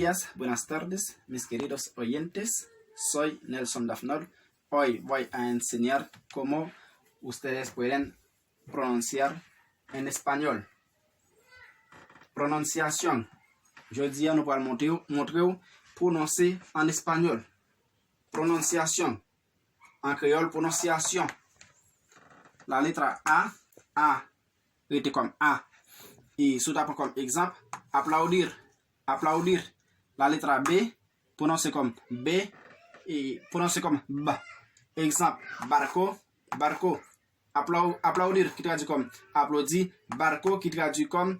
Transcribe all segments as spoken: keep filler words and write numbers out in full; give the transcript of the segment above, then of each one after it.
días, buenas tardes, mis queridos oyentes. Soy Nelson Dafnod. Hoy voy a enseñar cómo ustedes pueden pronunciar en español. Prononciación. Jodi a nou pral montre w, montre w pwononse an espanyòl. Prononciación. An kreyòl, prononciación. La letra A, A, rete kòm A. E si w ta pran kòm egzanp, aplaudir, aplaudir. La letra B, pwononse kòm B, e pwononse kòm B. Egzanp, barco, barco. Aplau-, aplaudir, ki tradui kòm aplodi, barco, ki tradui kòm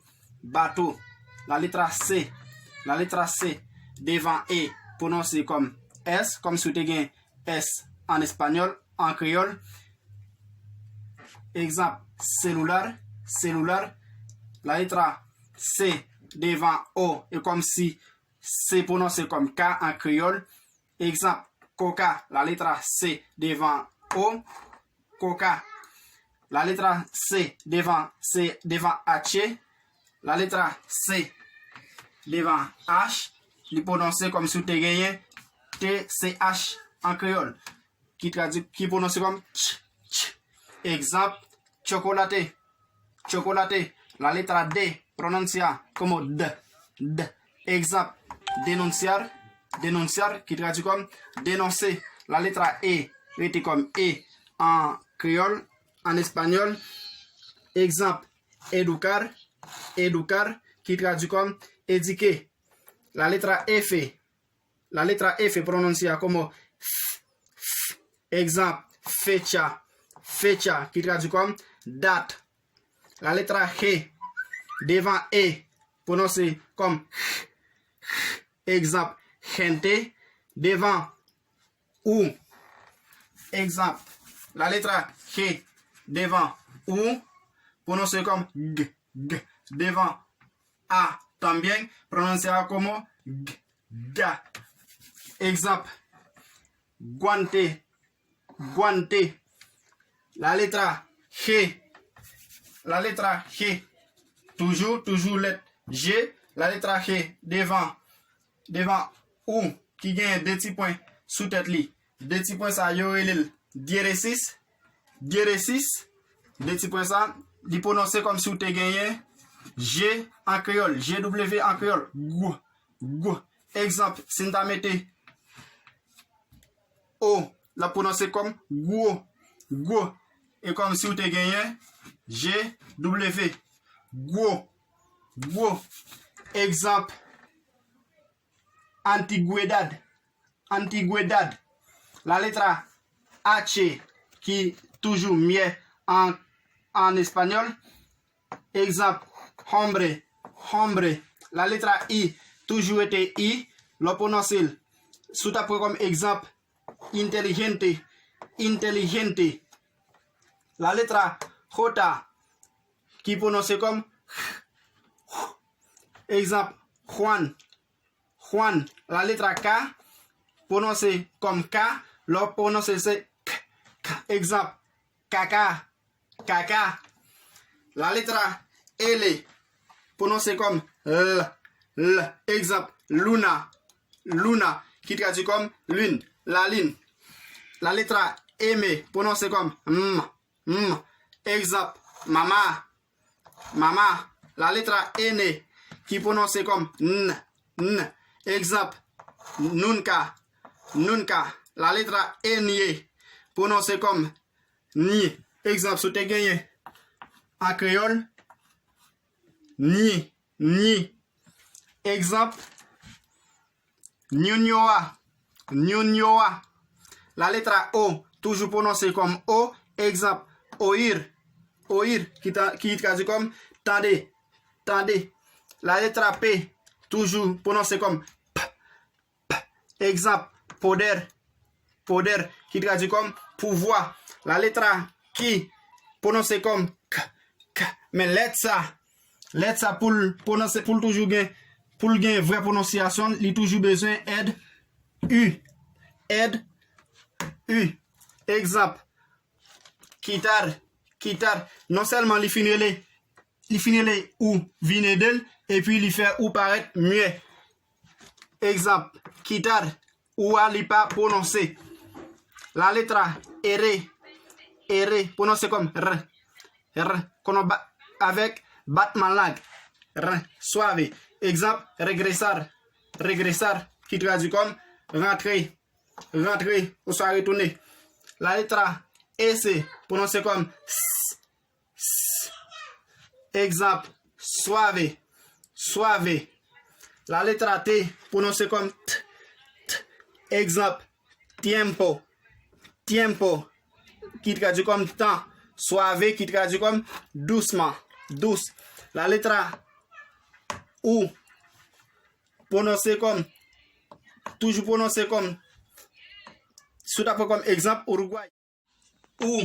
bato. La letra C, la letra C, devan E, pwononse kòm S, kòm si w te gen S an espanyòl, an kreyòl. Egzanp, celular, celular. La letra C devan O, e kòm si C pwononse kòm K an kreyòl. Egzanp, coca, la letra C devan O, coca. La letra C devan, C devan H. La letra C devan H, li pwononse kòm si w te genyen T C H an kreyòl, ki tradui, ki pwononse kòm ch, ch. Egzanp, chocolate, chocolate. La letra D, pronuncia como D, D. Egzanp, denunciar, denunciar, ki tradui kòm denonse. La letra E, rete kòm E an kreyòl, an espanyòl. Egzanp, educar, educar, ki tradui kòm edike. La letra F, la letra F pronuncia como f, f. Egzanp, fecha, fecha, ki tradui kòm dat. La letra G, devan E, pwononse kòm h, h. Egzanp, gente, devan U. Egzanp, la letra G, devan U, pwononse kòm g, g. Devan A también, pronunciado como g, ga. Egzanp, guante, guante. La letra G, la letra G, toujou, toujou lèt G. La letra G devan, devan U, ki genyen de ti pwen sou tèt li. De ti pwen sa yo rele l diéresis, diéresis. De ti pwen sa, li pwononse kòm si w te genyen G an kreyòl, G W an kreyòl, gw, gw. Egzanp, si n ta mete O, l ap pwononse kòm gwo, gwo. E kòm si w te genyen G W, gwo, gwo. Egzanp, antigüedad, antigüedad. La letra H, ki toujou mye an, an espanyòl. Egzanp, hombre, hombre. La letra I, toujou rete I, lè w pwononse l. Si w ta pran kòm egzanp, inteligente, inteligente. La letra J, ki pwononse kòm H, H. Egzanp, Juan, Juan. La letra K, pwononse kòm K, lè w pwononse l se K, K. Egzanp, kaka, kaka. La letra L, pwononse kòm L, L. Egzanp, luna, luna, ki tradui kòm lin, lalin. La letra M, pwononse kòm M, M. Egzanp, mama, mama. La letra N, ki pwononse kòm N, N. Egzanp, nunca, nunca. La letra N Y, pwononse kòm ny. Egzanp, si w te genyen an kreyòl, ny, ny. Egzanp, ñuñoa, ñuñoa. La letra O, toujou pwononse kòm O. Egzanp, oír, oír, ki ta-, ki tradui kòm tande, tande. La letra P, toujou pwononse kòm P, P. Egzanp, poder, poder, ki tradui kòm pouvwa. La letra Q, pwononse kòm K, K. Men lèt sa, lèt sa pou l pwononse, pou l toujou gen, pou l gen vrè pwononsyasyon, li toujou bezwen èd U, èd U. Egzanp, quitar, quitar. Non sèlman li fin rele, li fin rele U, vin ede l, epi li fè U parèt mye. Egzanp, quitar, ou a li pa pwononse. La letra R, R, pwononse kòm R, R, kono ba, avèk batman lang. R, suave. Egzanp, regresar, regresar, ki tradui kòm rantre, rantre, oswa retounen. La letra S, pwononse kòm S, S. Egzanp, suave, suave. La letra T, pwononse kòm T, T. Egzanp, tiempo, tiempo, ki tradui kòm tan. Suave, ki tradui kòm dousman, dous. La letra U, pwononse kòm, toujou pwononse kòm, si w ta pran kòm egzanp, Uruguay. U,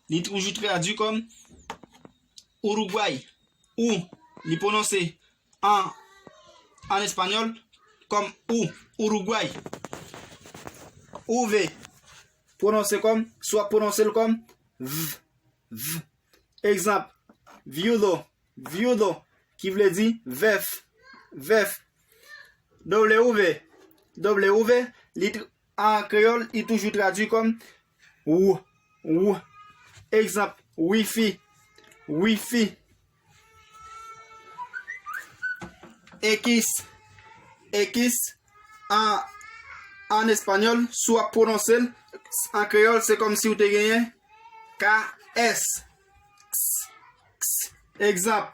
li toujou tradui kòm Uruguay. U, li pwononse an, an espanyòl kòm U, Uruguay. U V, pwononse kòm, si w ap pwononse l kòm V, V. Egzanp, viudo, viudo, ki vle di vèf, vèf. W V, W V, li tr-, an kreyòl, li toujou tradui kòm w, w. Egzanp, wifi, wifi. Ekis, ekis, an, an espanyòl, si w ap pwononse l, an kreyòl, se kòm si w te genyen K S. X, x. Egzanp,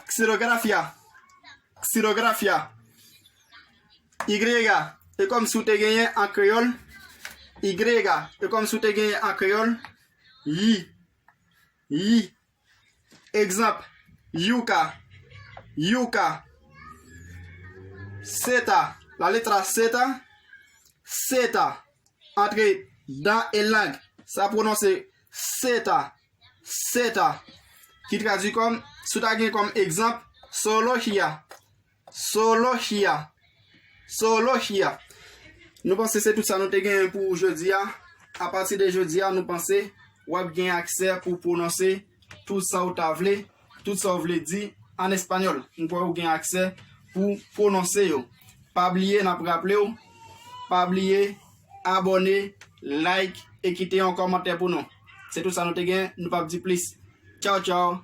xilografia, xilografia. Y, e kòm si w te genyen an kreyòl, Y, e kòm si w te genyen an kreyòl, Y, Y. Egzanp, yuca, yuca. Seta, la letra seta, seta. Antre dan e lang, sa pwononse seta, seta. Ki tradui kòm, si w ta gen kòm egzanp, zoología, zoología, zoología. Nou panse se tout sa nou te genyen pou jodi a. Apati de jodi a, nou panse w ap gen aksè pou pwononse tout sa w ta vle, tout sa w vle di an espanyòl. M kwè w gen aksè pou pwononse yo. Pa bliye, n ap raple w, pa bliye abòne, like e kite yon kòmantè pou nou. Se tout sa nou te gen, nou p ap di plis. Tchaw, tchaw.